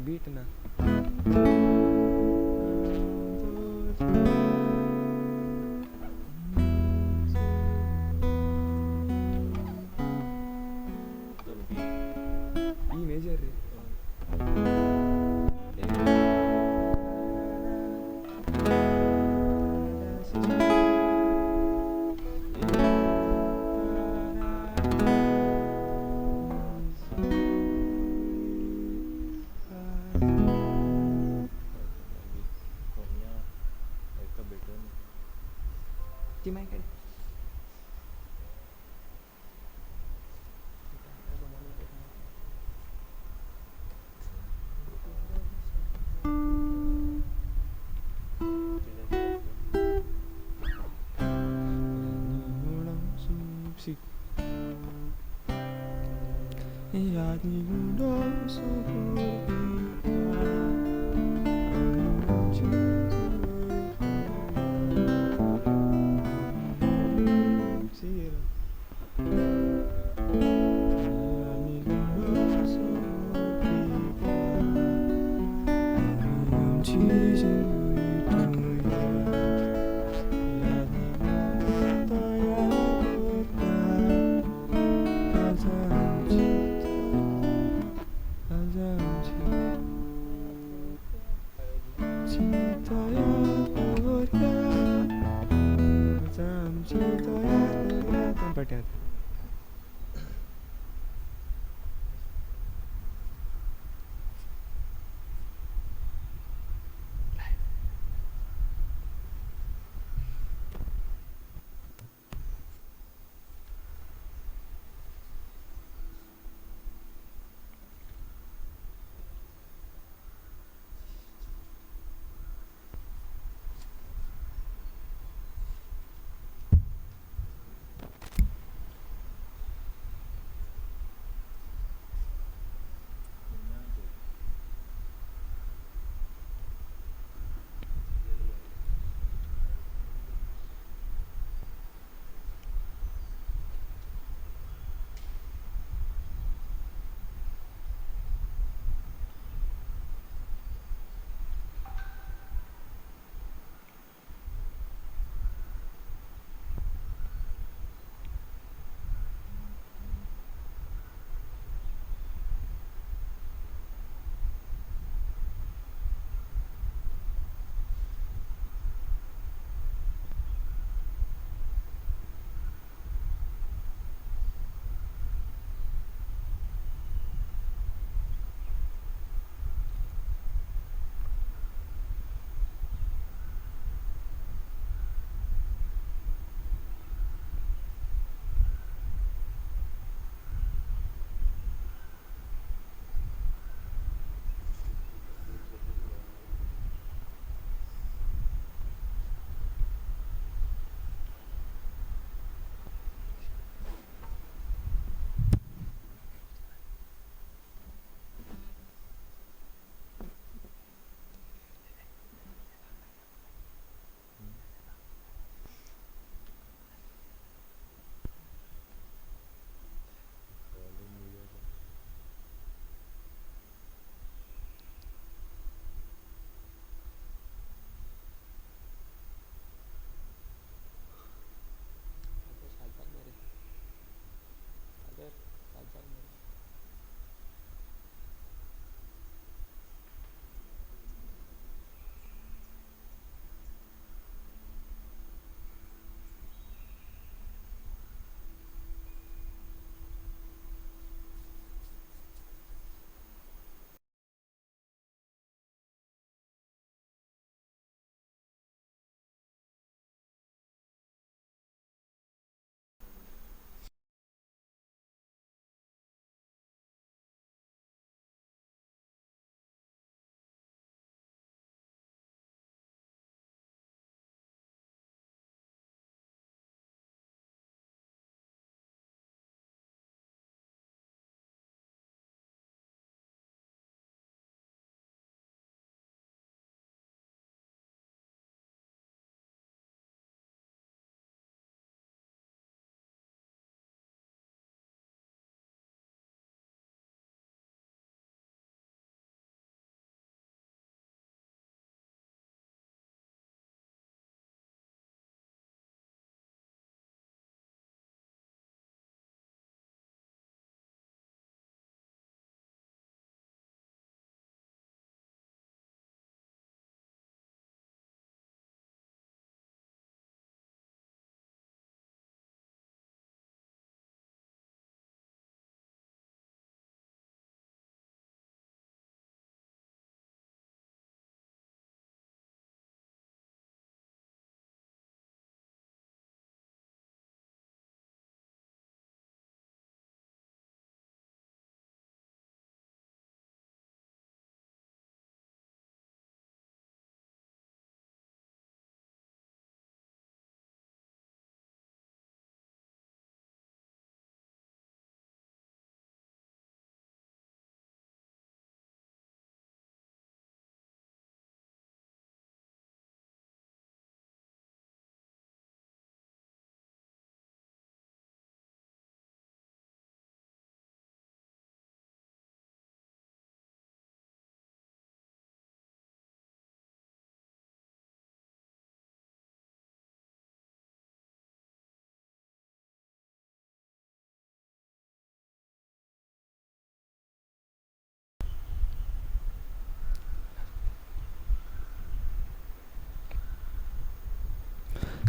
Beet ना. E major रे. ती मायक काड.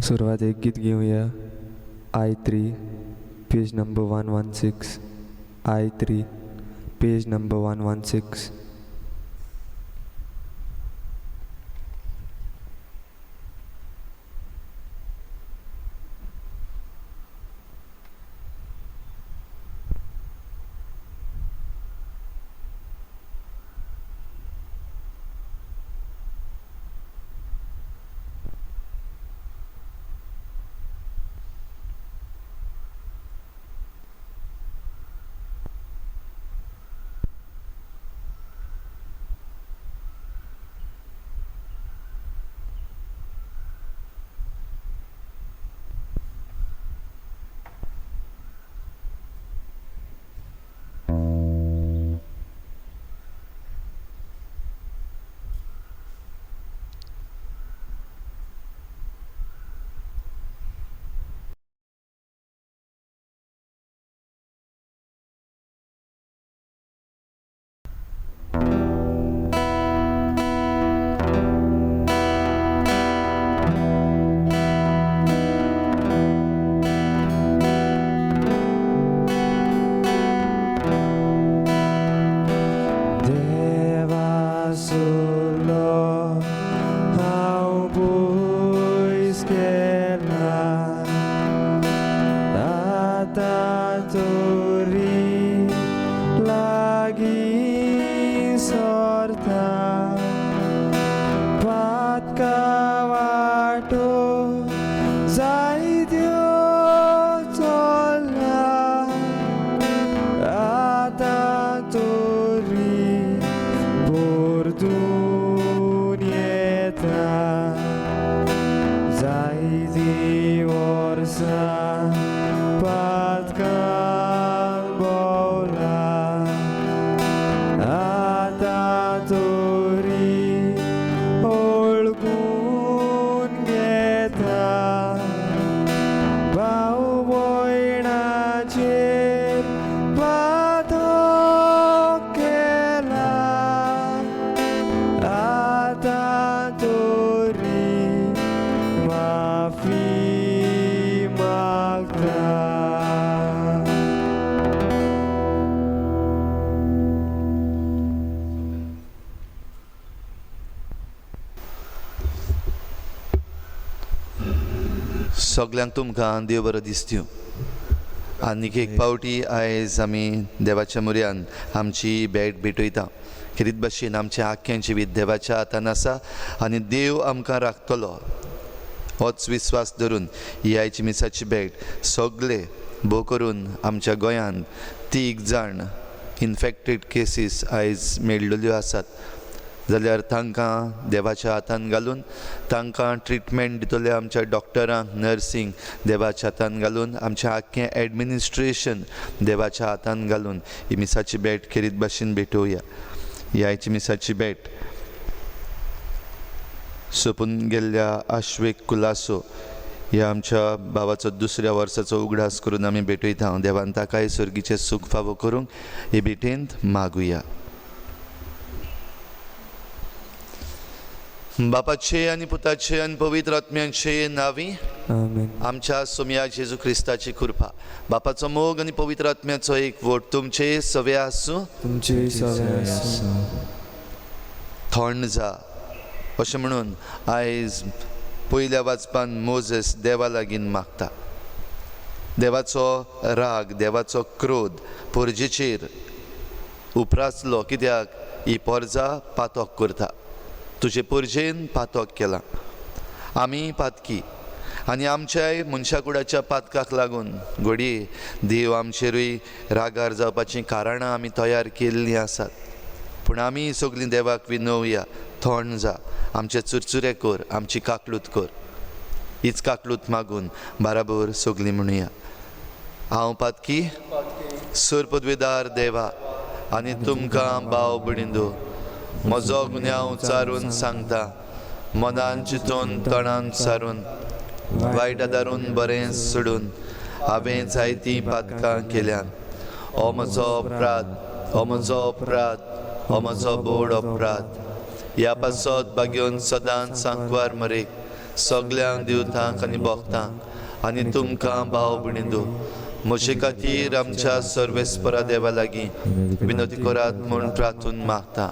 सुरवात एक गीत घेवया. I 3, page number 116. I 3, page number 116. सगल्यांक तुमकां देव बरो दिसता. आनीक एक पावटी आयज आमी देवाच्या मुऱ्यान आमची भेट भेटयता. खेरीत भाशेन आमचें आख्खें जिवीत देवाच्या हातान आसा आनी देव आमकां राखतलो होच विस्वास धरून ही आयची मिसाची भेट सगळे भोव करून आमच्या गोंयांत 3 जाण इन्फेक्टेड केसीस आयज मेळ्ळ्यो आसात जाल्यार तांकां देवाच्या हातान घालून तांकां ट्रिटमेंट दितले आमच्या डॉक्टरांक नर्सींक देवाच्या हातान घालून आमचें आख्खें एडमिनिस्ट्रेशन देवाच्या हातान घालून ही मिसाची भेट खेरीत भाशेन भेटोवया. ही आयची मिसाची भेट सोंपून गेल्ल्या आश्वेक कुलासो ह्या आमच्या भावाचो दुसऱ्या वर्साचो उगडास करून आमी भेटयता. देवान ताकाय सर्गीचें सूख फावो करूंक हे भेटेंत मागुया. बापाचे आनी पुताचे आनी पवित्र आत्म्यांचे नावी आमच्या सोम्या जेजू क्रिस्ताची कृपा, बापाचो मोग आनी पवित्र आत्म्याचो एक वोट तुमचे सवे आसूं. तुमचे सवे आसूं. थंड जा अशें म्हणून आयज पयल्या वाचपान मोजेस देवा लागीं मागता. देवाचो राग, देवाचो क्रोध पोरजेचेर उपरासलो कित्याक ही पोरजा पातक करता. तुजे पोरजेन पातक केलां, आमी पातकी आनी आमच्याय मनशाकुडाच्या पातकाक लागून घडये देव आमचेरूय रागार जावपाचीं कारणां आमी तयार केल्लीं आसात. पूण आमी सगळीं देवाक विनोवया, थंड जा, आमचे चुरचुरे कर, आमची काकलूत कर. हीच काकलूत मागून बाराबर सगळीं म्हणुया. हांव पातकी सर पदवेदार देवा आनी तुमकां भाव भयणींनो म्हजो गुन्यांव चारून सांगता. मनान चिंतून तणान सारून वायट आदारून बरें सोडून हांवें जायतीं पातकां केल्यात. हो म्हजो अपराध, हो म्हजो अपराध, हो म्हजो बोड अपराध. ह्या पासत बागेवन सदांच सांकवार मरेक सगल्यांक दिवतांक आनी भक्तांक आनी तुमकां भाव भयणींनो म्हजे खातीर आमच्या सर्वेस्परा देवा लागीं विनवती करात म्हूण प्रार्थून मागता.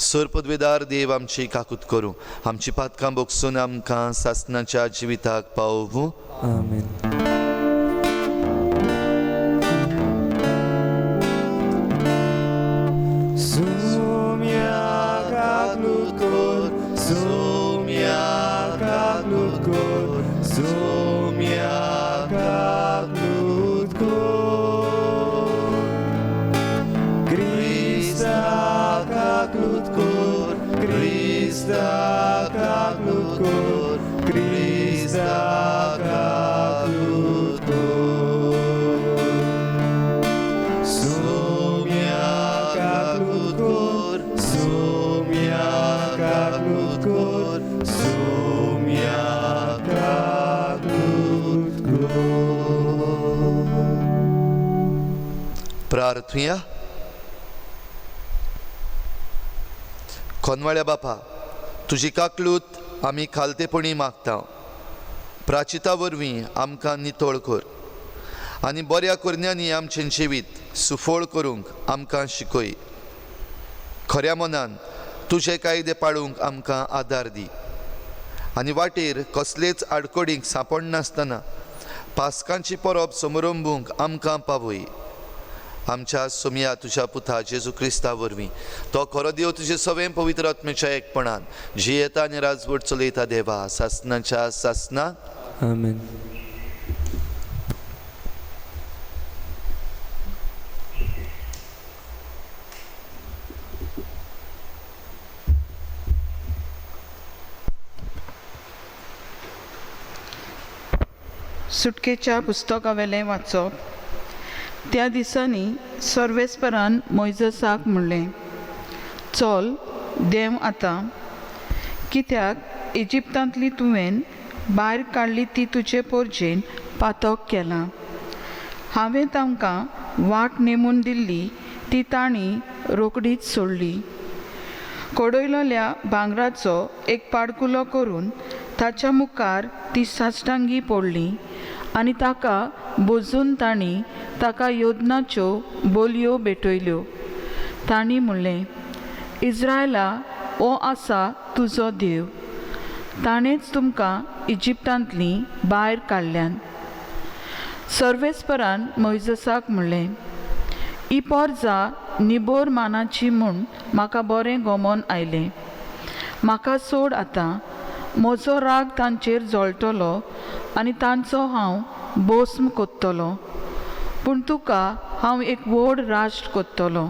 सर पदवेदार देव आमची काकूत करूं, आमची पातकां बोगसून आमकां सासणाच्या जिविताक पावोवूं. आमेन. प्रार्थुया. कोनवाळ्या बापा, तुजी काकलूत आमी खालतेपणी मागता. प्राचिता वरवीं आमकां नितळ कर आनी बऱ्या करण्यांनी आमचें जिवीत सुफळ करूंक आमकां शिकय. खऱ्या मनान तुजे कायदे पाळूंक आमकां आदार दी आनी वाटेर कसलेच आडखडींक सांपडनासतना पास्कांची परब समरंबूंक आमकां पावय. आमच्या सोमया तुज्या पुता जेजू क्रिस्ता वरवीं तो खरो देव तुजे सवें पवित्र आत्म्याच्या एकपणान जियेता आनी राजवट चलयता देवा सासणाच्या सासना. आमेन. सुटकेच्या पुस्तकावेलें वाचप. त्या दिसांनी सर्वेस्परान मोयजसाक म्हणलें, चल देंव आतां, कित्याक इजिप्तांतली तुवें भायर काडली ती तुजे पोरजेन पातक केलां. हांवें तांकां वाट नेमून दिल्ली ती तांणी रोकडीच सोडली. कोडयलोल्या भांगराचो एक पाडकुलो करून ताच्या मुखार ती साश्टांगी पडली आनी ताका बोजून तांणी ताका योदनाच्यो बोलयो भेटयल्यो. तांणी म्हणलें, इज्रायला हो आसा तुजो देव, ताणेंच तुमकां इजिप्तांतलीं भायर काडल्यान. सर्वेस्परान मोयजसाक म्हणलें, ही पोरजा निबोर मानाची म्हूण म्हाका बरें गोमोन आयलें. म्हाका सोड आतां, म्हजो राग तांचेर जळटलो आनी तांचो हांव बोस्म कोत्तलो, पूण तुका हांव एक व्हड राष्ट्र कोत्तलो.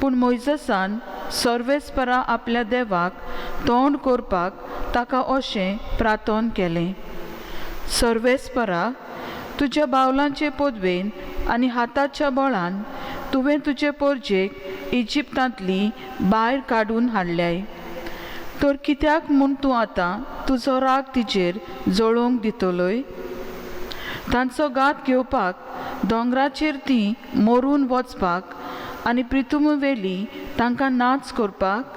पूण मोयजसान सर्वेस्परा आपल्या देवाक तोंड करपाक ताका अशें प्रार्थन केलें, सर्वेस्परा तुज्या बावलांचे पदवेन आनी हाताच्या बळान तुवें तुजे पोरजेक इजिप्तांतली भायर काडून हाडल्याय, तर कित्याक म्हूण तूं आतां तुजो राग तिचेर जळोवंक दितलोय? तांचो घात घेवपाक दोंगराचेर ती मरून वचपाक आनी प्रितुमवेली तांकां नाच करपाक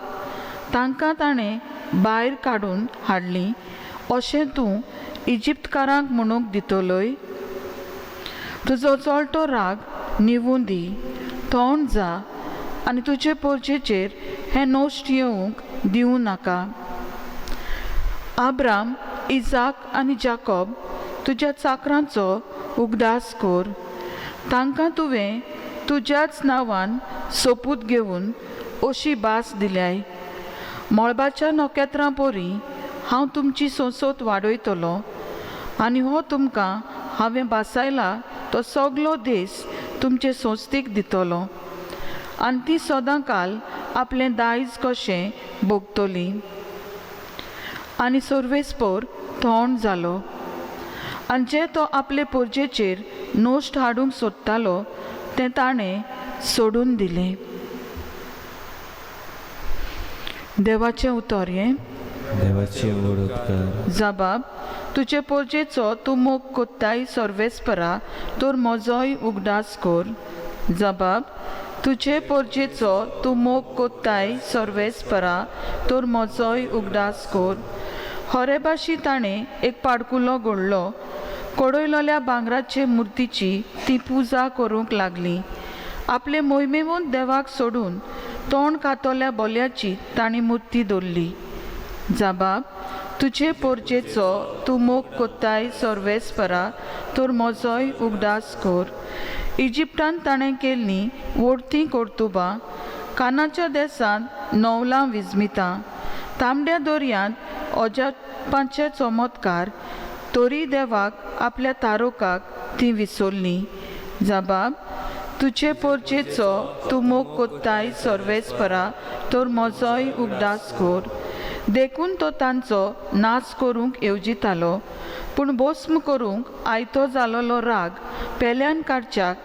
तांकां ताणें भायर काडून हाडली अशें तूं इजिप्तकारांक म्हणूंक दितलोय? तुजो चळटो राग निवूं दी, थोंड जा आनी तुजे पोरजेचेर हें नश्ट येवंक दिवं नाका. आब्राम, इजाक आनी जाकोब तुज्या चाकरांचो उगडास कर. तांकां तुवें तुज्याच नांवान सोपूत घेवन अशी भास दिल्याय, मळबाच्या नखेत्रां परी हांव तुमची संसद वाडयतलो आनी हो तुमकां हांवें भासायला तो सगलो देश तुमचे संस्थेक दितलो आनी ती सदां काल आपलें दायज कशें भोगतली. आनी सर्वेस्पोर थोंड जालो आनी जे तो आपले पोरजेचेर नश्ट हाडूंक सोदतालो तें ताणें सोडून दिलें. देवाचें उतर हें. देवाचे व्हड उपकार. जबाब, तुजे पोरजेचो तूं मोग कोत्ताय सर्वेस्परा, तर म्हजोय उगडास कर. जबाब, तुजे पोरजेचो तूं मोग कोत्ताय सर्वेस्परा, तर म्हजोय उगडास कर. होरेबाशी ताणें एक पाडकुलो घडलो. कोडयलोल्या भांगराचे मुर्तीची ती पुजा करूंक लागली. आपले मोहिमेवंत देवाक सोडून तोंड कातोल्या बोल्याची तांणी मुर्ती दवरली. जाबाब, तुजे पोरजेचो तूं मोग कोत्ताय सर्वेस्परा, तर म्हजोय उगडास कर. इजिप्टान ताणें केल्लीं वोडतीं कर्तुबां, कानाच्या देसांत नवलां विजमितां, तांबड्या दर्यांत अजापांचे चमत्कार, तरी देवाक आपल्या तारोकाक ती विसरलीं. जाबाब, तुजे पोरजेचो तूं मोग कोत्ताय सर्वेस्परा, तर म्हजोय उगडास कर. देखून तो तांचो नाच करूंक येवजितालो, पूण भस्म करूंक आयतो जालोलो राग पेल्यान काडच्याक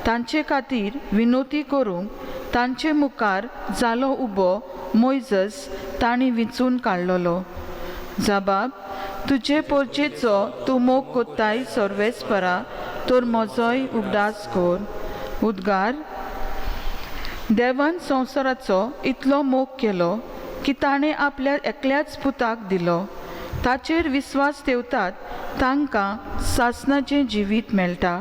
तांचे खातीर विनोती करूंक तांचे मुखार जालो उबो मोयजस तांणी विंचून काडलोलो. जाबाब, तुजे पोरजेचो तूं मोग कोत्ताय सर्वेस्परा, तर म्हजोय उगडास कर. उद्गार, देवान संवसाराचो इतलो मोग केलो की ताणें आपल्या एकल्याच पुताक दिलो. ताचेर विस्वास ठेवतात तांकां सासणाचें जिवीत मेळटा.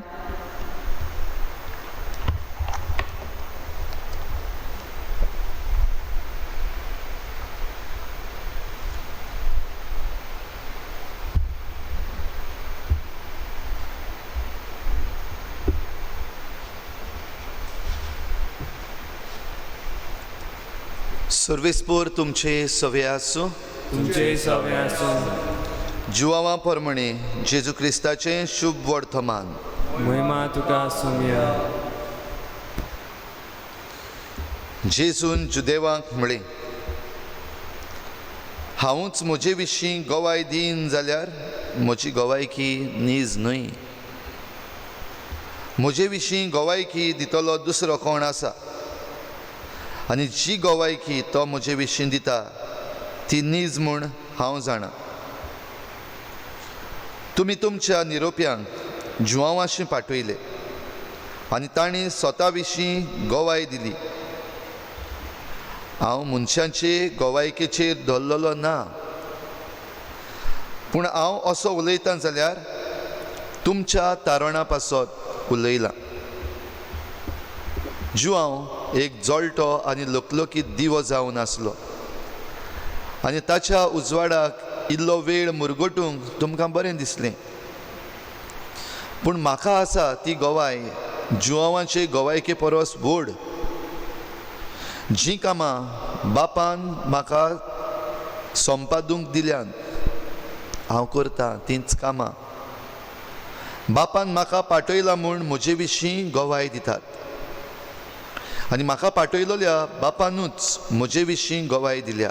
सर्वेस्पोर तुमचे सवे आसूं, तुमचे सवे आसूं. जुवांवा परमणे जेजू क्रिस्ताचें शुभ वर्तमान. महिमा तुका आसूं. जेजून जुदेवांक म्हळें, हांवूच म्हजे विशीं गवाय दीन जाल्यार म्हजी गवायकी नीज न्हय. म्हजे विशीं गवायकी दितलो दुसरो कोण आसा, आनी जी गवायकी तो म्हजे विशीं दिता ती नीज म्हूण हांव जाणा. तुमी तुमच्या निरोप्यांक जुवांवाशी पाठयले आनी तांणी स्वता विशीं गवाय दिली. हांव मनशांचे गवायकेचेर धरलेलो ना, पूण हांव असो उलयतां जाल्यार तुमच्या तारणा पासत उलयलां. जुवांव एक जळटो आनी लकलकीत दिवो जावन आसलो आनी ताच्या उजवाडाक इल्लो वेळ मुरगटूंक तुमकां बरें दिसलें. पूण म्हाका आसा ती गवाय जुवांवाचे गवायके परस व्हड. जीं कामां बापान म्हाका संपादूंक दिल्यान हांव करतां तींच कामां बापान म्हाका पाठयला म्हूण म्हजे विशीं गवाय दितात, आनी म्हाका पाठयलोल्या बापानूच म्हजे विशीं गवाय दिल्या.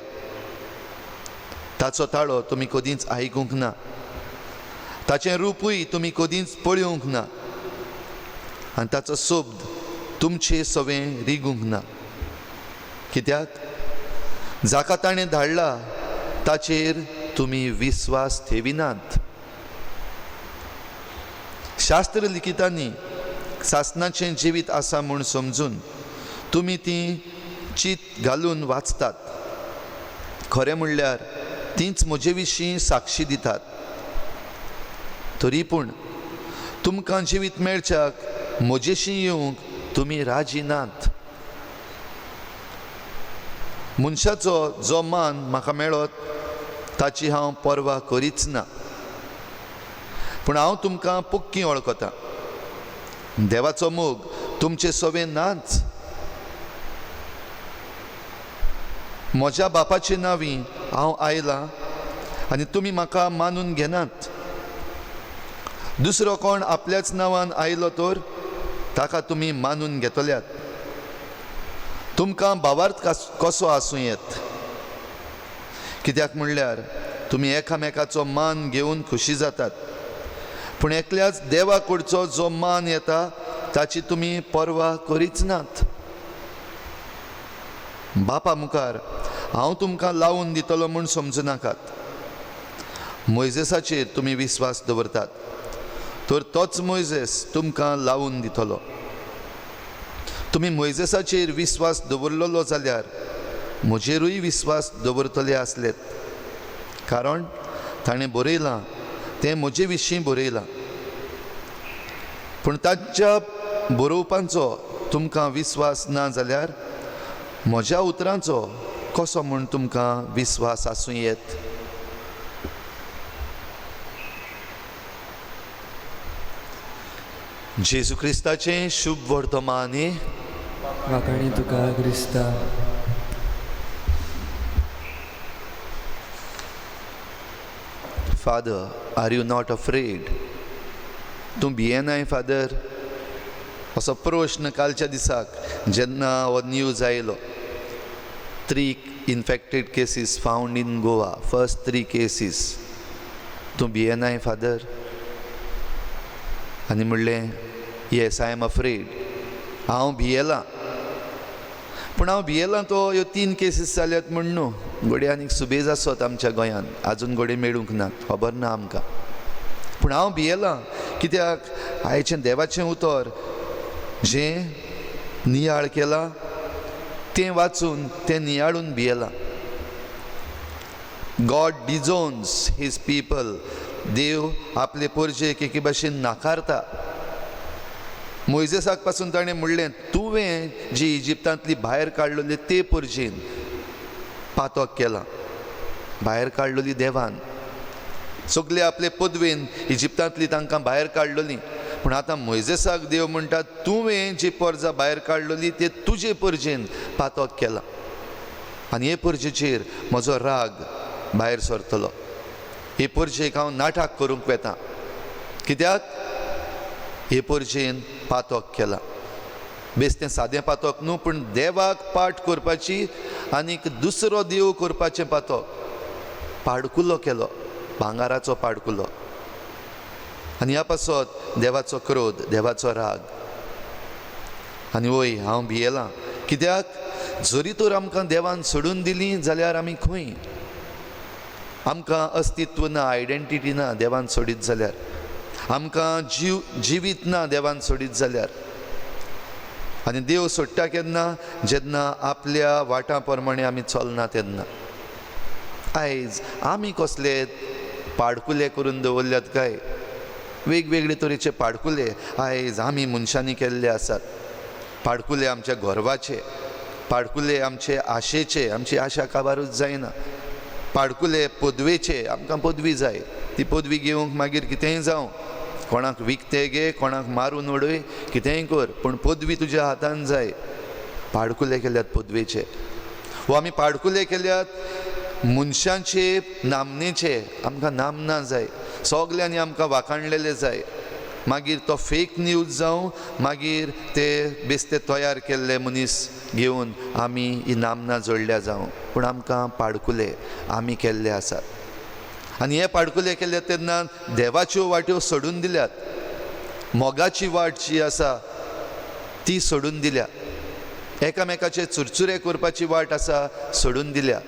ताचो ताळो तुमी कदींच आयकूंक ना, ताचें रुपूय तुमी कदींच पळोवंक ना, आनी ताचो शब्द तुमचे सवें रिगूंक ना. कित्याक जाका ताणें धाडला ताचेर तुमी विस्वास ठेविनात. शास्त्र लिखितांनी सासणाचें जिवीत आसा म्हूण समजून तुमी ती चीत घालून वाचतात. खरें म्हणल्यार तींच म्हजे विशीं साक्षी दितात. तरी पूण तुमकां जिवीत मेळच्याक म्हजेशी येवंक तुमी राजी नात. मनशाचो जो मान म्हाका मेळत ताची हांव पर्वा करीच ना, पूण हांव तुमकां पक्की वळखतां. देवाचो मोग तुमचे सवे नाच. म्हज्या बापाचे नांवी हांव आयलां आनी तुमी म्हाका मानून घेनात. दुसरो कोण आपल्याच नांवान आयलो तर ताका तुमी मानून घेतल्यात. तुमकां भावार्थ कसो आसूं येत? कित्याक म्हणल्यार तुमी एकामेकाचो मान घेवन खोशी जातात, पूण एकल्याच देवा कडचो जो मान येता ताची तुमी पर्वा करीच नात. बापा मुखार हांव तुमकां लावून दितलो म्हूण समजू नाकात. मोयजेसाचेर तुमी विस्वास दवरतात तर तोच मोयजेस तुमकां लावून दितलो. तुमी मोयजेसाचेर विस्वास दवरलेलो जाल्यार म्हजेरूय विस्वास दवरतले आसलेत, कारण ताणें बरयलां तें म्हजे विशीं बरयलां, पूण ताच्या बरोवपांचो तुमकां विस्वास ना जाल्यार म्हज्या उतरांचो कसो म्हूण तुमकां विस्वास आसूं येत? जेजू क्रिस्ताचें शुभ वर्तमान. वाखाणी तुका क्रिस्ता. Father, are you not afraid? तूं भियेनाय फादर? असो प्रश्न कालच्या दिसाक जेन्ना हो न्यूज आयलो, 3 infected cases found in Goa, first 3 cases, तूं भियेनाय फादर? आनी म्हणलें, yes, I am afraid, हांव भियेलां. पूण हांव भियेलां तो ह्यो 3 केसीस जाल्यात म्हण न्हू, घडये आनीक सुबेज आसत आमच्या गोंयांत, आजून घडये मेळूंक ना, खबर ना आमकां. पूण हांव भियेलां कित्याक आयचें देवाचें उतर जें नियाळ केलां तें वाचून तें नियाळून भियेलां. गॉड डिजोन्स his people, देव आपले पोरजेक एके भाशेन नाकारता. मोयजेसाक पासून ताणें म्हणलें, तुवें जी इजिप्तांतली भायर काडलेली ते पोरजेन पातक केलां, भायर काडलेली देवान, सगळे आपले पदवेन इजिप्तांतली तांकां भायर काडलेली. पूण आतां मोयजेसाक देव म्हणटा, तुवें जी पोरजा भायर काडलेली ते तुजे पोरजेन पातक केलां आनी हे पोरजेचेर म्हजो राग भायर सरतलो, हे पोरजेक हांव नाटक करूंक वेता, कित्याक हे पोरजेन पातक केलां. बेस तें सादें पातक न्हू, पूण देवाक पाठ करपाची आनीक दुसरो देव करपाचें पातक, पाडकुलो केलो, भांगाराचो पाडकुलो. आनी ह्या पासत देवाचो क्रोध, देवाचो राग. आनी वय हांव भियेलां कित्याक जरी तर आमकां देवान सोडून दिली जाल्यार आमी खंय, आमकां अस्तित्व ना, आयडेंटिटी ना देवान सोडीत जाल्यार, आमकां जिवीत ना देवान सोडीत जाल्यार. आनी देव सोडटा केन्ना? जेन्ना आपल्या वाटां प्रमाणे आमी चलना तेन्ना. आयज आमी कसले पाडकुले करून दवरल्यात काय, वेगवेगळे तरेचे पाडकुले आयज आमी मनशांनी केल्ले आसात. पाडकुले आमच्या गर्वाचे, पाडकुले आमचे आशेचे, आमची आशा काबारूच जायना. पाडकुले पदवेचे, आमकां पदवी जाय, ती पदवी घेवंक मागीर कितेंय जावं, कोणाक विकते घे, कोणाक मारून उडय, कितेंय कर, पूण पदवी तुज्या हातान जाय. पाडकुले केल्यात पदवेचे, वो आमी पाडकुले केल्यात मनशांचे नामनेचे, आमकां नामना जाय, सगल्यांनी आमकां वाखाणलेले जाय. मागीर तो फेक न्यूज जावं, मागीर ते बेस्ते तयार केल्ले मनीस घेवन आमी ही नामना जोडल्या जावं, पूण आमकां पाडकुले आमी केल्ले आसात. आनी हे पाडकुले केले तेन्ना देवाच्यो वाट्यो सोडून दिल्यात, मोगाची वाट जी आसा ती सोडून दिल्या, एकामेकाचे चुरचुरे करपाची वाट आसा सोडून दिल्या,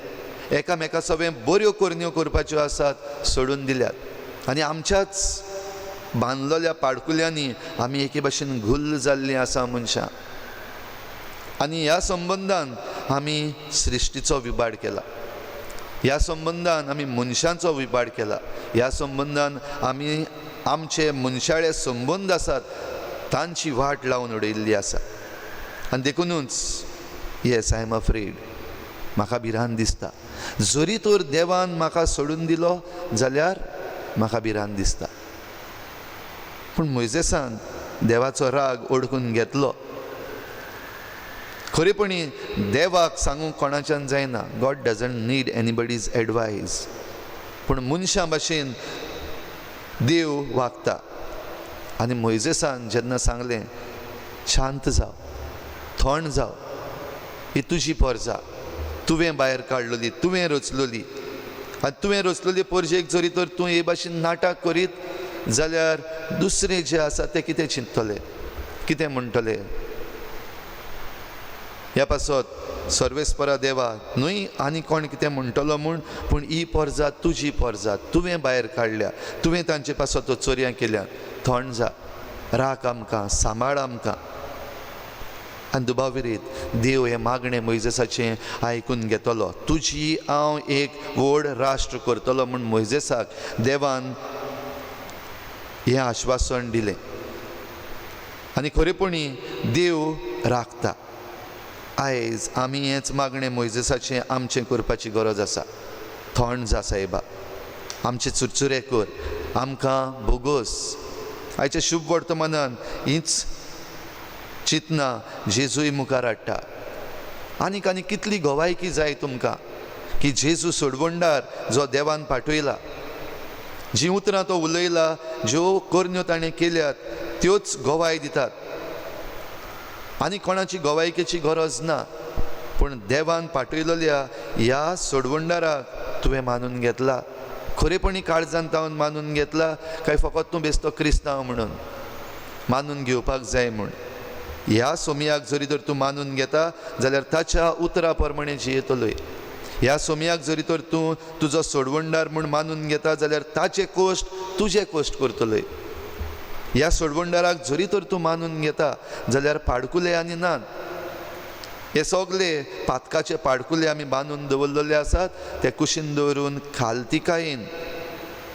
एकामेका सगळें बऱ्यो करण्यो करपाच्यो आसात सोडून दिल्यात. आनी आमच्याच बांदलेल्या पाडकुल्यांनी आमी एके भाशेन गुल्ल जाल्लीं आसा मनशां. आनी ह्या संबंदान आमी सृश्टीचो विबाड केला, ह्या संबंदान आमी मनशांचो विबाड केला, ह्या संबंदान आमी आमचे मनशाळे संबंद आसात तांची वाट लावन उडयल्ली आसा. आनी देखुनूच येस, I am afraid, म्हाका भिरांत दिसता. जरी तर देवान म्हाका सोडून दिलो जाल्यार म्हाका भिरांत दिसता. पूण मोयजेसान देवाचो राग ओडकून घेतलो. खरेपणी देवाक सांगूंक कोणाच्यान जायना, God doesn't need anybody's advice. पूण मनशां भाशेन देव वागता. आनी मोयजेसान जेन्ना सांगलें, शांत जाव, थंड जाव, ही तुजी पोरजा, तुवें भायर काडलेली, तुवें रचलोली, आनी तुवें रचलोली पोरजेक जरी तर तूं हे भाशेन नाटक करीत जाल्यार दुसरे जे आसा ते कितें चिंततले, कितें म्हणटले? ह्या पासत सर्वेस्परा देवा न्हय आनी कोण कितें म्हणटलो म्हूण, पूण ही पोरजा तुजी पोरजा, तुवें भायर काडल्या, तुवें तांचे पासत चोरयां केल्या, थंड जा, राख आमकां, सांबाळ आमकां. आनी दुबाविरीत देव हें मागणें मोयजेसाचें आयकून घेतलो. तुजी हांव एक व्हड राष्ट्र करतलो म्हूण मोयजेसाक देवान हें आश्वासन दिलें. आनी खरेपणी देव राखता. आयज आमी हेंच मागणें मोयजेसाचें आमचें करपाची गरज आसा. थंड जा सायबा, आमचे चुरचुरे कर, आमकां भोगोस. आयच्या शुभ वर्तमानान हीच चिंतना जेजूय मुखार हाडटा. आनीक आनी कितली गवायकी जाय तुमकां की जेजू सोडवणदार जो देवान पाठयला, जीं उतरां तो उलयला, ज्यो करण्यो ताणें केल्यात त्योच गवाय दितात. आनी कोणाची गवायकेची गरज ना, पूण देवान पाठयलेल्या ह्या सोडवणदाराक तुवें मानून घेतला, खरेपणी काळजान तावन मानून घेतला काय फकत तूं बेस्तो क्रिस्तांव म्हणून मानून घेवपाक जाय म्हूण. ह्या सोमयाक जरी तर तूं मानून घेता जाल्यार ताच्या उतरा प्रमाणे जियेतलोय. ह्या सोमयाक जरी तर तूं तुजो सोडवणदार म्हूण मानून घेता जाल्यार ताचे कोश्ट तुजे कोश्ट करतलोय. ह्या सोडवणदाराक जरी तर तूं मानून घेता जाल्यार पाडकुले आनी नात, हे सगले पातकाचे पाडकुले आमी बांदून दवरलेले आसात ते कुशीन दवरून खालतिकायेन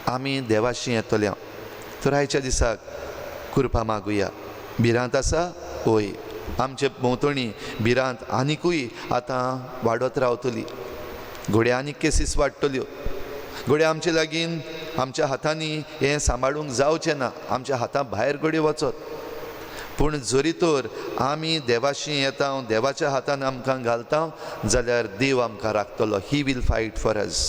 आमी देवाशी येतले. तर आयच्या दिसाक कृपा मागुया. भिरांत आसा? हय, आमचे भोंवतणी भिरांत आनिकूय आतां वाडत रावतली. घोडे आनीक केसीस वाडटल्यो. घोडे आमचे लागीं आमच्या हातांनी हें सांबाळूंक जावचें ना, आमच्या हाता भायर घडये वचत. पूण जरी तर आमी देवाशी येता, देवाच्या हातान आमकां घालता जाल्यार देव आमकां राखतलो. He will fight for us.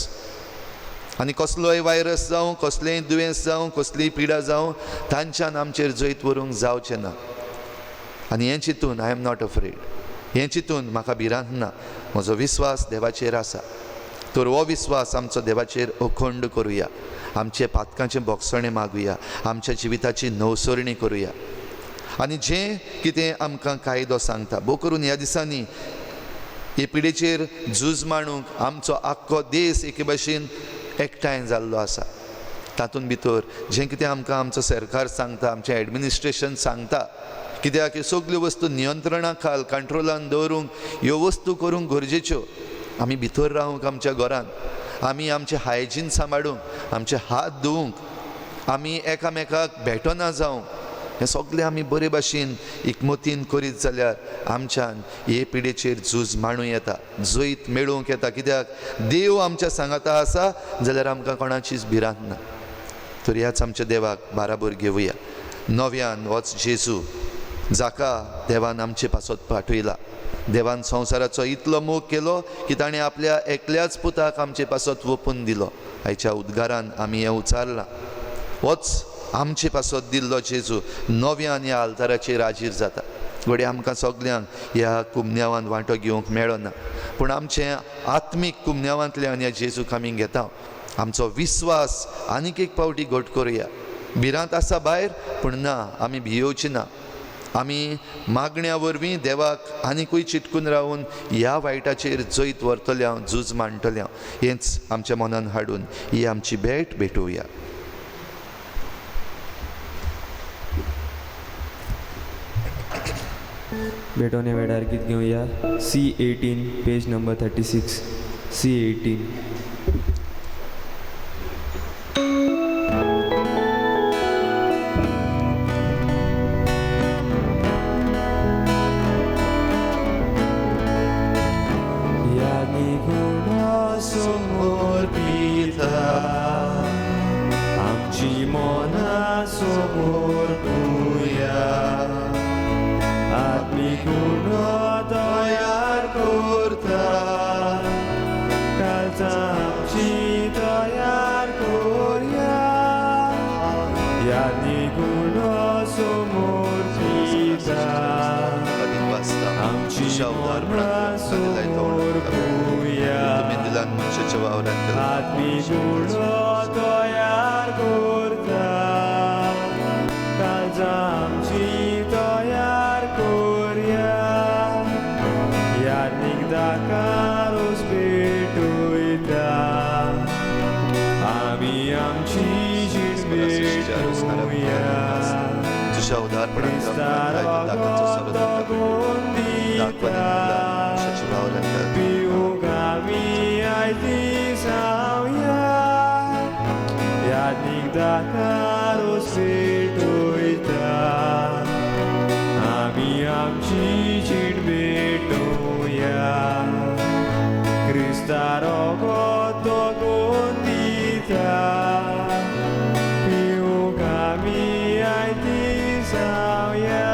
आनी कसलोय वायरस जावं, कसलेंय दुयेंस जावं, कसलीय पिडा जावं, तांच्यान आमचेर जैत व्हरूंक जावचें ना. आनी हें चिंतून I am not afraid, हें चिंतून म्हाका भिरांत ना. म्हजो विस्वास देवाचेर आसा. तर हो विस्वास आमचो देवाचेर अखंड करुया. आमचे पातकांचें भोगसणें मागुया, आमच्या जिविताची नवसरणी करुया. आनी जें कितें आमकां कायदो सांगता, भोव करून ह्या दिसांनी हे पिडेचेर झूज मांडूंक आमचो आख्खो देश एके भाशेन एकठांय जाल्लो आसा. तातूंत भितर जें कितें आमकां आमचो सरकार सांगता, आमचें एडमिनिस्ट्रेशन सांगता, कित्याक ह्यो सगल्यो वस्तू नियंत्रणा खाल कंट्रोलान दवरूंक ह्यो वस्तू करूंक गरजेच्यो. आमी भितर रावूंक आमच्या घरांत, आमी आमचें हायजीन सांबाळूंक, आमचे हात धुवूंक, आमी एकामेकाक भेटना जावंक, हें सगळें आमी बरे भाशेन एकमतीन करीत जाल्यार आमच्यान हे पिडेचेर झूज मांडूं येता, जैत मेळोवंक येता. कित्याक देव आमच्या सांगाता आसा जाल्यार आमकां कोणाचीच भिरांत ना. तर ह्याच आमच्या देवाक बाराबर घेवया. नव्यान होच जेजू जाका देवान आमचे पासत पाठयला. देवान संवसाराचो इतलो मोग केलो की ताणें आपल्या एकल्याच पुताक आमचे पासत वोपून दिलो. आयच्या उद्गारान आमी हें उचारलां. होच आमचे पासत दिल्लो जेजू नव्यान ह्या आल्ताराचेर हाजीर जाता. घडये आमकां सगल्यांक ह्या कुमन्यावान वांटो घेवंक मेळना, पूण आमचें आत्मीक कुमन्यावांतल्यान ह्या जेजूक आमी घेता. आमचो विस्वास आनीक एक पावटी घट करुया. भिरांत आसा भायर, पूण ना, आमी भियोवची ना. आमी मागण्या वरवीं देवाक आनिकूय चिटकून रावून ह्या वायटाचेर जैत व्हरतले हांव, झूज मांडटले हांव. हेंच आमच्या मनान हाडून ही आमची भेट भेटोवया. भेटवणे वेळार गीत घेवया. C18 page number 36. C18. दाखवानी मनशाची भावना पिवूंक आमी आयती जावया यादीक दातार पेटोयता आमी आमची जीण भेटोवया क्रिस्ता रोगोत दोगून दिता पिवूंक आमी आयती जावया.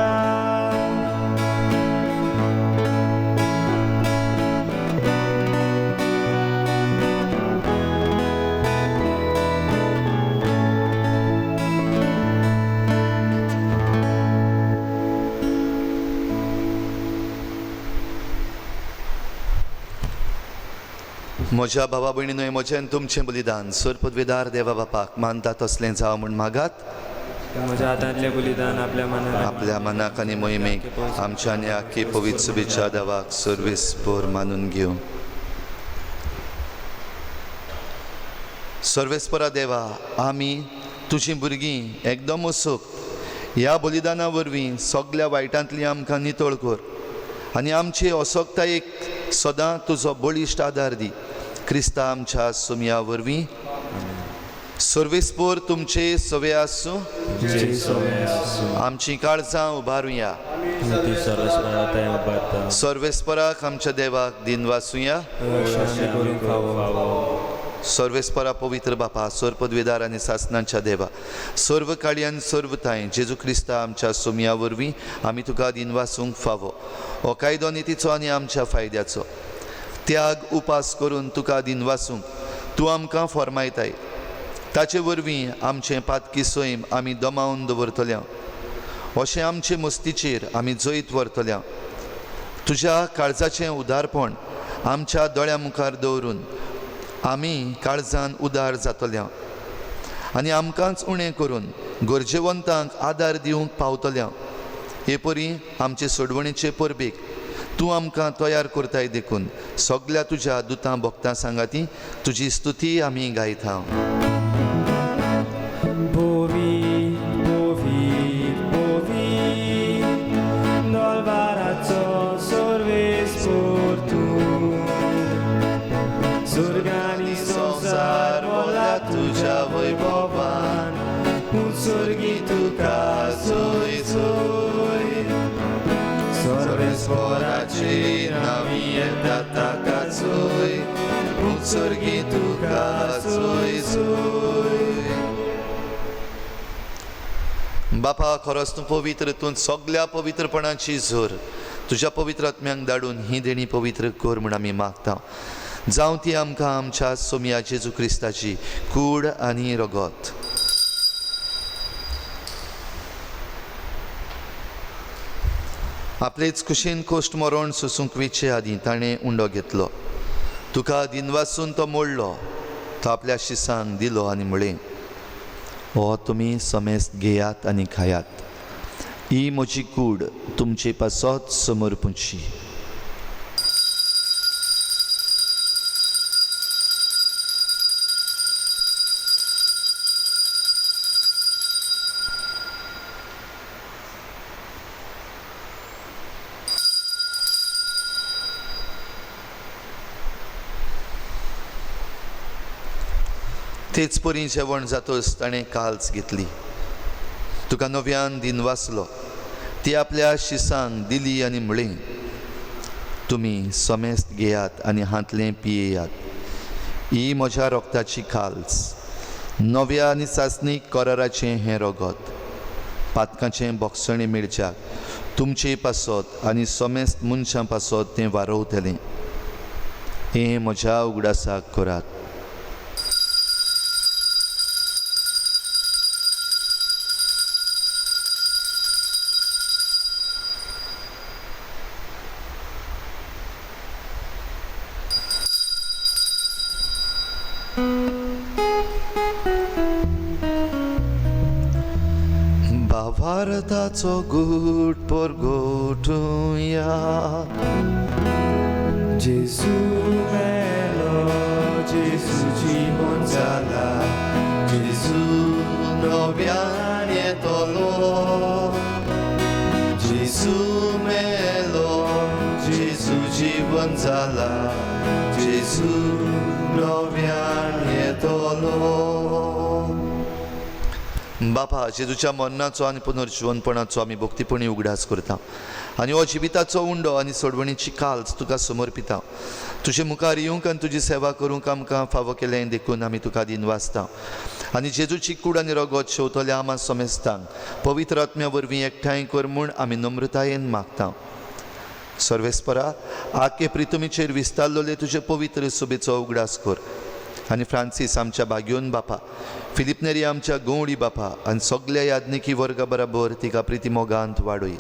म्हज्या भावा भयणीनो, म्हजें आनी तुमचें बलिदान सरपदवेदार देवा बापाक मानता तसलें जावं म्हूण मागात. म्हज्या हातांतलें बलिदान आपल्या मनाक आपल्या मनाक आनी मोहिमेक आमच्या आनी आख्खी पवित्र शुभेच्छा देवाक सर्वीस पोर मानून घेवं. सर्वेस्परा देवा, आमी तुजीं भुरगीं एकदम असोक ह्या बलिदाना वरवीं सगल्या वायटांतली आमकां नितळ कर आनी आमचे असोकतायेक सदां तुजो बळिश्ट आदार दी. क्रिस्ता आमच्या सोमया वरवीं. सर्वेस्पोर तुमचे सवे आसूं. आमची काळजां उबारुया. सर्वेस्पराक आमच्या देवाक दिनवासुया. सर्वेस्परा पवित्र बापा, सर्पद्वेदार आनी सासनांच्या देवा, सर्व काळी आनी सर्व तांय जेजू क्रिस्ता आमच्या सोमया वरवीं आमी तुका दिनवासूंक फावो. हो कायदो नितीचो आनी आमच्या फायद्याचो त्याग उपास करून तुका दिनवासूंक तूं आमकां फॉर्मायताय. ताचे वरवीं आमचें पातकी सैम आमी दमावन दवरतल्या, अशें आमचे मस्तीचेर आमी जैत व्हरतल्या. तुज्या काळजाचें उदारपण आमच्या दोळ्या मुखार दवरून आमी काळजान उदार जातल्या आनी आमकांच उणें करून गरजेवंतांक आदार दिवंक पावतल्या. हे परी आमचे सोडवणेचे परबेक तूं आमकां तयार करताय देखून सगल्या तुज्या दुतां भक्तां सांगाती तुजी स्तुती आमी गायता. सुर्गानी संवसार बोला तुज्या वैभवान, उत्सर्गी तुका जोय जोय. सर्वेस्पराची नांवी येता ताका जोय, उत्सर्गी तुका जोय जोय. बापा, खरोच तूं पवित्र, तूं सगल्या पवित्रपणाची जोर तुज्या पवित्र आत्म्यांक धाडून ही देणी पवित्र कर म्हूण आमी मागता. जावं ती आमकां आमच्या सोमया जेजू क्रिस्ताची कूड आनी रगत. आपलेच कुशीन कोश्ट मरण सोसूंक वेचे आदीं ताणें उंडो घेतलो, तुका दिनवासून तो मोडलो, तो आपल्या शिसांक दिलो आनी म्हळें, हो तुमी समेस्त घेयात आनी खायात, ही म्हजी कूड तुमचे पासत समर्पूची. तेच परी जेवण जातच ताणें काल्स घेतली, तुका नव्यान दिनवासलो, ती आपल्या शिसांक दिली आनी म्हळें, तुमी समेस्त घेयात आनी हांतलें पियेयात, ही म्हज्या रोगताची काल्स, नव्या आनी सासणीक कराराचें हें रगत, पातकाचें बोगसणें मेळच्याक तुमचे पासत आनी समेस्त मनशां पासत तें वारोवतलें. हें म्हज्या उगडासाक करात. भारताचो गूट परगोटुया. जेजू मेलो, जेजू जिवन जाला, जेजू नव्यान येतलो. जेजू मेलो, पुनर्जीवन जाला, जेजू नव्यान येतलो. बापा, जेजूच्या मरणाचो आनी पुनर्जिवनपणाचो आमी भक्तीपणी उगडास करता आनी हो जिविताचो उंडो आनी सोडवणीची काल्स तुका समर्पिता. तुजे मुखार येवंक आनी तुजी सेवा करूंक आमकां फावो केलें देखून आमी तुका दिनवासता. आनी जेजूची कूड आनी रगत शेवतल्या आमा समेस्तांक पवित्र आत्म्या वरवीं एकठांय कर म्हूण आमी नम्रतायेन मागता. सर्वेस्परा, आके प्रितमीचेर विस्तारलेले तुजे पवित्र सुबेचो उगडास कर आनी फ्रांसीस आमच्या भाग्योन बापा, फिलिप नेरी आमच्या गंवडी बापा आनी सगल्या याज्ञिकी वर्गा बराबर तिका प्रिती मोगांत वाडय.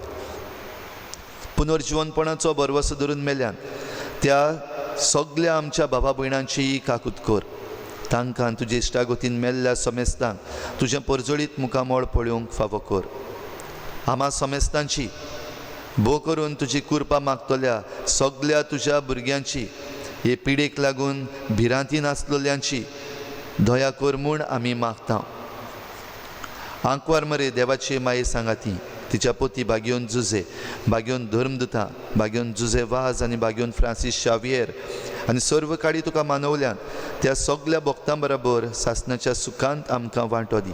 पुनर्जिवनपणाचो भरवसो धरून मेल्यान त्या सगल्या आमच्या बाबा भयणांची काकूत कर. तांकां तुजे इश्टागतीन मेल्ल्या समेस्तांक तुजें परजळीत मुखामळ पळोवंक फावो कर. आमा समेस्तांची भो करून तुजी कृपा मागतल्या सगल्या तुज्या भुरग्यांची, हे पिडेक लागून भिरांतीन आसलेल्यांची दया कर म्हूण आमी मागता. आंकवार मरे देवाची माये सांगाती, तिच्या पोती भाग्योन जुजे, भाग्योन धर्मदुता, भाग्योन जुजे वाज आनी भाग्योन फ्रांसीस शावियर आनी सर्व काडी तुका मानवल्यान त्या सगल्या भक्तां बराबर सासणाच्या सुखांत आमकां वांटो दी.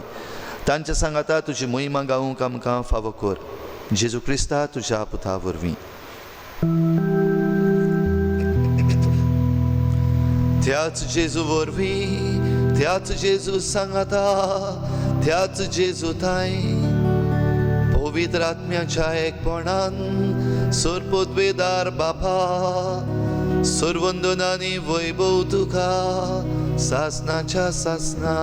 तांच्या सांगाता तुजी महिमा गावूंक आमकां फावो कर. जेजू क्रिस्ता तुज्या पुता वरवीं. त्याच जेजू वरवीं, त्याच जेजू सांगाता, त्याच जेजू थांय पवित्र आत्म्याच्या एकपणान सरपदवेदार बापा, सर्वंदनानी वैभव तुका सासनाच्या सासना.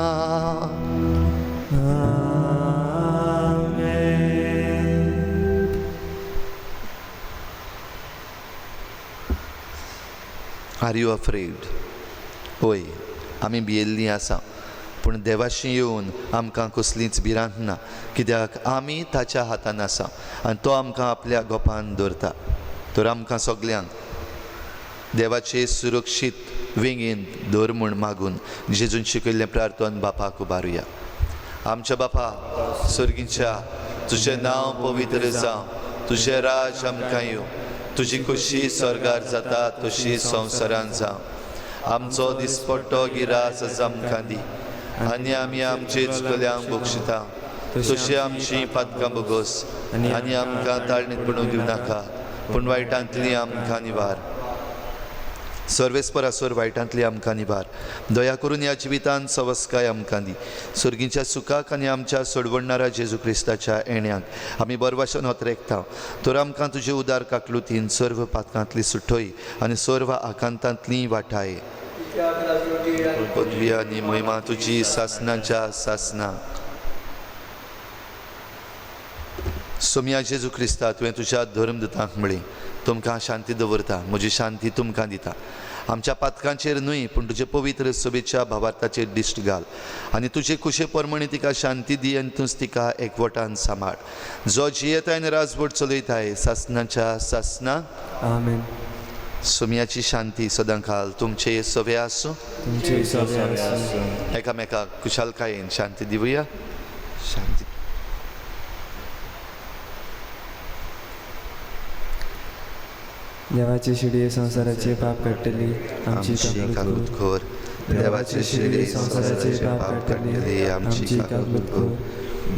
Are you afraid? होय, आमी भियेल्लीं आसा, पूण देवाशी येवन आमकां कसलीच भिरांत ना, कित्याक आमी ताच्या हातान आसा आनी तो आमकां आपल्या गोपान दवरता. तर आमकां सगल्यांक देवाचे सुरक्षीत वेंगेन दवर म्हूण मागून जेजून शिकयल्लें प्रार्थन बापाक उबारुया. आमच्या बापा सर्गीच्या, तुजें नांव पवित्र जावं, तुजें राज आमकां येवं, तुजी खुशी स्वर्गार जाता तशी संवसारान जावं. आमचो दिसपट्टो गिरास आमकां दी आनी आमी आमचे चुकल्यांक बक्षिता तशी आमची पातकां बोगस आनी आमकां ताळणीत पडूंक दिवं नाका, पूण वायटांतली आमकां निवार. सर्वेस्परासर वायटांतली आमकां निवार. दया करून ह्या जिवितांत सवस्काय आमकां दी. सर्गीच्या सुखाक आनी आमच्या सोडवणणारा जेजू क्रिस्ताच्या येण्याक आमी बरवाशन होतरेकता. तर आमकां तुजे उदार काकलुतीन सर्व पातकांतली सुटय आनी सर्व आकांतांतली वाटाय. पदवी आनी महिमा तुजी सासनाच्या सासना. सोमया जेजू क्रिस्ता, तुवें तुज्या धर्मदुतांक म्हळें, तुमकां शांती दवरता, म्हजी शांती तुमकां दिता. आमच्या पातकांचेर न्हय पूण तुजे पवित्र सभेच्या भावार्थाचेर दिश्ट घाल आनी तुजे कुशे प्रमाणे तिका शांती दी आनी तूंच तिका एकवटान सांबाळ. जो जियेताय आनी राजवट चलयताय सासनाच्या सासना. आमेन. सोमयाची शांती सदांकाल तुमचे सवे आसूं. तुमचे सवे आसूं. एकामेकाक कुशालकायेन शांती दिवया. शांती. देवाचे शिडये संवसाराचे पाप काडटली, आमची काकूत कर. देवाचे शिडये संवसाराचे पाप काडटली, आमची काकूत कर.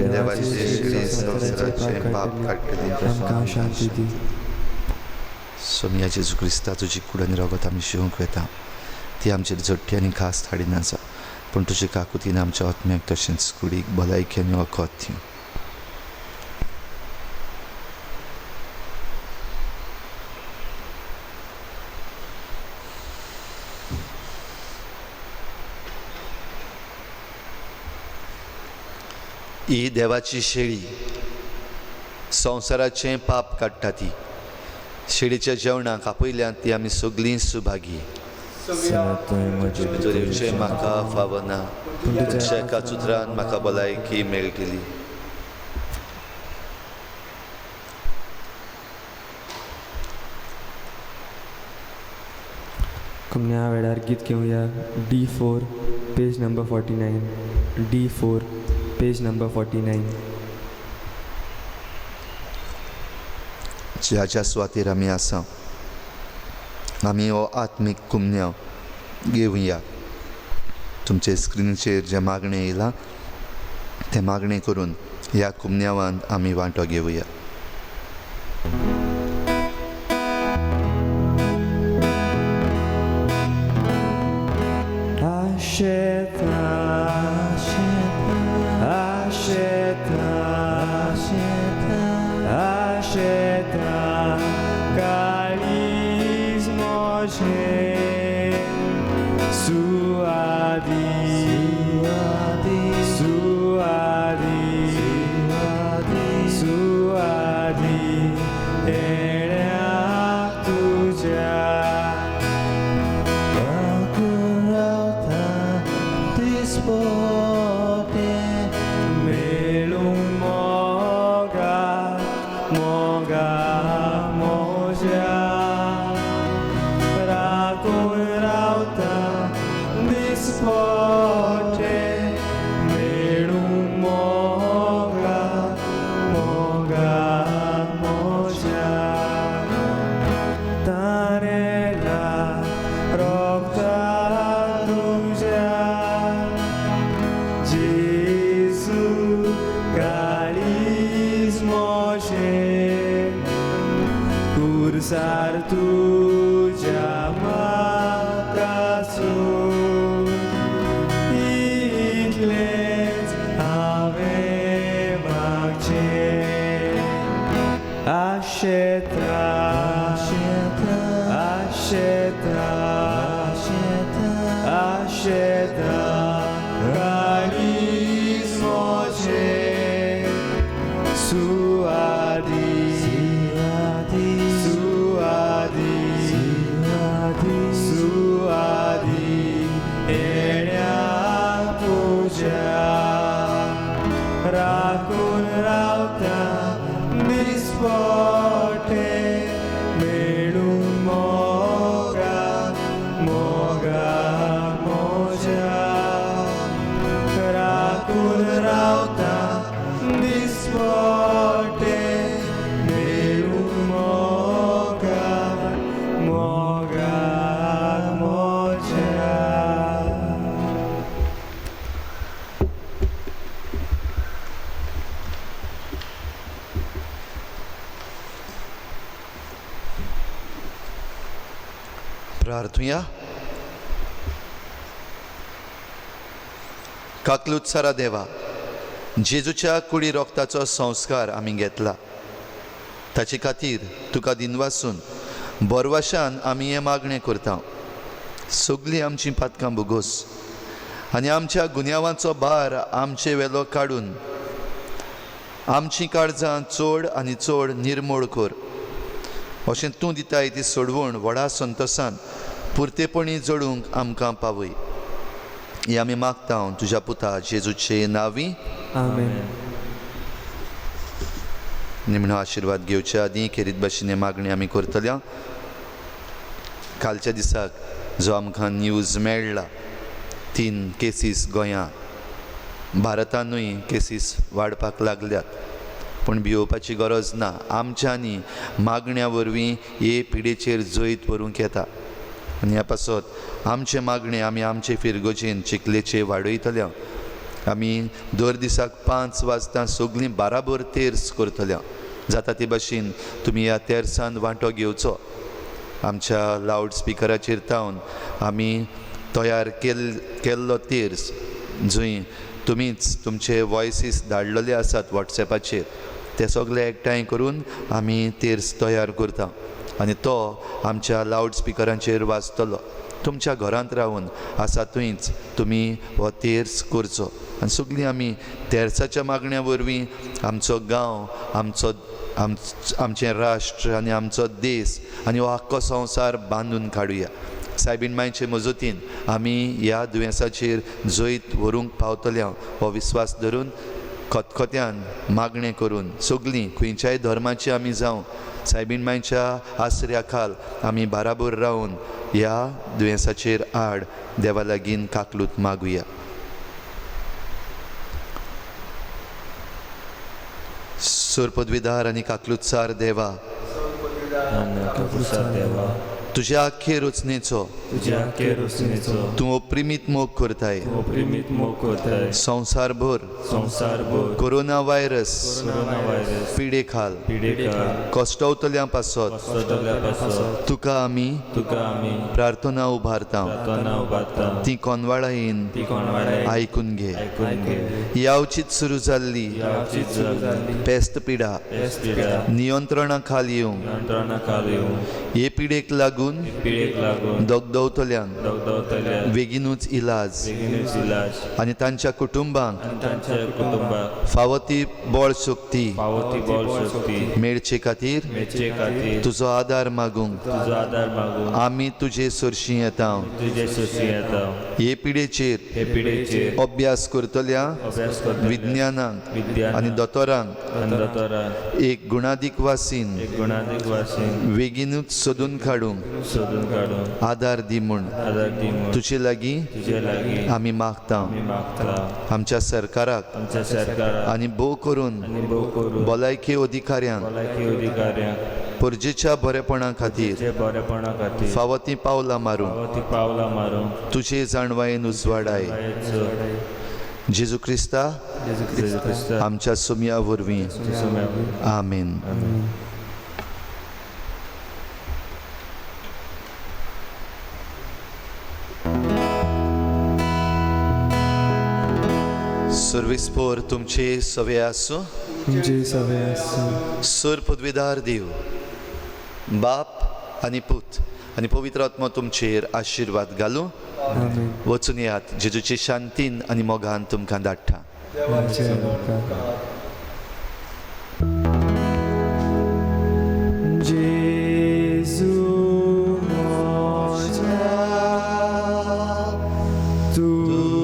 देवाचे शिडये संवसाराचे पाप काडटली, आमकां शांती दी. सोमया जेजू क्रिस्ता, तुजी कूड आनी रगत आमी शिवंक वेता, ती आमचेर झडटी आनी खास हाडिना जा, पूण तुजे काकुतीन आमच्या आत्म्याक तशेंच कुडीक भलायकी आनी वखद दिवं. ही देवाची शेळी संवसाराचें पाप काडटा. ती शेळीच्या जेवणाक आपयल्यान ती आमी सगळीं सुभागी. भितर येवचें म्हाका फावना, तुमच्या एका उतरान म्हाका भलायकी मेळटली. कुमण्या वेळार गीत घेवया. D4 page number 49. D4 page number 49. ज्या ज्या सुवातेर आमी आसा आमी हो आत्मीक कुमन्यांव घेवया. तुमचे स्क्रिनीचेर जें मागणें येयलां तें मागणें करून ह्या कुमन्यांवान आमी वांटो घेवया. प्रार्थुया. काकलूत सारा देवा, जेजूच्या कुडी रोगताचो संस्कार आमी घेतला, ताचे खातीर तुका दिनवासून बोरवाशान आमी हें मागणें करता. सगळीं आमचीं पातकां भोगोस आनी आमच्या गुन्यांवांचो भार आमचे वेलो काडून आमचीं काळजां चड आनी चड निर्मोळ कर. अशें तूं दिताय ती सोडवण व्हडा संतोसान पुरतेपणी जोडूंक आमकां पावय. हे आमी मागता तुज्या पुता जेजूचे नांवी, आमेन. निमणो आशिर्वाद घेवच्या आदीं खेरीत भाशेन मागणी आमी करतल्या. कालच्या दिसाक जो आमकां न्यूज मेळ्ळा, 3 केसीस गोंयांत, भारतानूय केसीस वाडपाक लागल्यात, पूण भियोवपाची गरज ना. आमच्यांनी मागण्या वरवीं हे पिडेचेर जैत व्हरूंक येता आनी ह्या पासत आमचें मागणें आमी आमचे फिरगोजेन चिखलेचे वाडयतल्या. आमी दर दिसाक 5 वाजता सगळीं बाराबर तेर्स करतल्या. जाता ते भाशेन तुमी ह्या तेर्सान वांटो घेवचो. आमच्या लावड स्पिकराचेर तावन आमी तयार केल्लो तेर्स जंय तुमीच तुमचे वॉयसीस धाडलेले आसात वॉट्सॅपाचेर, ते सगळे एकठांय करून आमी तेर्स तयार करता आनी तो आमच्या लावड स्पिकरांचेर वाजतलो. तुमच्या घरांत रावन आसा थंयच तुमी हो तेर्स करचो आनी सगळीं आमी तेर्साच्या मागण्या वरवीं आमचो गांव, आमचो आमचें राष्ट्र आनी आमचो देश आनी हो आख्खो संवसार बांदून काडुया. सायबीण मांयचे मजतीन आमी ह्या दुयेंसाचेर जैत व्हरूंक पावतले हो विस्वास धरून खतखत्यान मागणें करून सगळीं खंयच्याय धर्माची आमी जावं सायबीण मांयच्या आसऱ्या खाल आमी बाराबर रावन ह्या दुयेंसाचेर आड देवा लागीं काकलूत मागुया. सोरपदविदार आनी काकलुतसार देवा, तुज्या आख्खे रचनेचो तुज्या आख्खे रचनेचो तूं अप्रिमीत मोग करताय. अप्रिमीत मोग करताय. संवसारभर संवसारभर कोरोना व्हायरस कोरोना व्हायरस पिडे खाल पिडेखाल कश्टवतल्या पासत कश्टवतल्या पासत तुका आमी तुका आमी प्रार्थना उबारता. प्रार्थना उबारता. ती कोनवाळायेन ती कोणवाडायेन आयकून घे. आयकून घे. यावचीच सुरू जाल्ली यावचीच सुरू जाल्ली पेस्त पिडा पेस्त पिडा नियंत्रणा खाल येवंक नियंत्रणा खाल येवंक हे पिडेक लागून पिडेक लागून दगदवतल्यांक दगदवतल्या बेगीनूच इलाज बेगीनूच इलाज आनी तांच्या कुटुंबांक आनी तांच्या कुटुंबाक फावो ती बळ शक्ती फावो ती बळ शक्ती मेळचे खातीर मेळचे खातीर तुजो आदार मागूंक तुजो आदार मागूंक आमी तुजे सरशी येता. तुजे सरशी येता. हे पिडेचेर हे पिडेचेर अभ्यास करतल्या अभ्यास करतल्या विज्ञानांक विज्ञानाक आनी दोतोरांक आनी दोतोरांक एक गुणादीक वासीन एक गुणादीक वासीन बेगीनूच सोदून काडूंक सोदून काडूंक आदार दी म्हूण आदार दी म्हूण तुजे लागीं तुजे लागीं आमी मागता. आमी मागता. आमच्या सरकाराक आमच्या सरकाराक आनी भोव करून आनी भोव करून भलायकी अधिकाऱ्यांक भलायकी अधिकाऱ्यांक परजेच्या बरेपणा खातीर तुजे बरेपणा खातीर फावो तीं पावलां मारूंक फावो ती पावलां मारूंक तुजे जाणवायेन उजवाडाय. जेजू क्रिस्ता जेजू क्रिस्ता आमच्या सुमया वरवीं. आमेन. सर्वीस पोर तुमचे सवे आसूं. तुमचे सवे आसूं. सर पदवीदार देव बाप आनी पूत आनी पवित्र आत्मो तुमचेर आशिर्वाद घालूं. आमेन. वचून येयात जेजूचे शांतीन आनी मोगान तुमकां धाडटा. देवाचे उपकार. जेजू म्हज्या तूं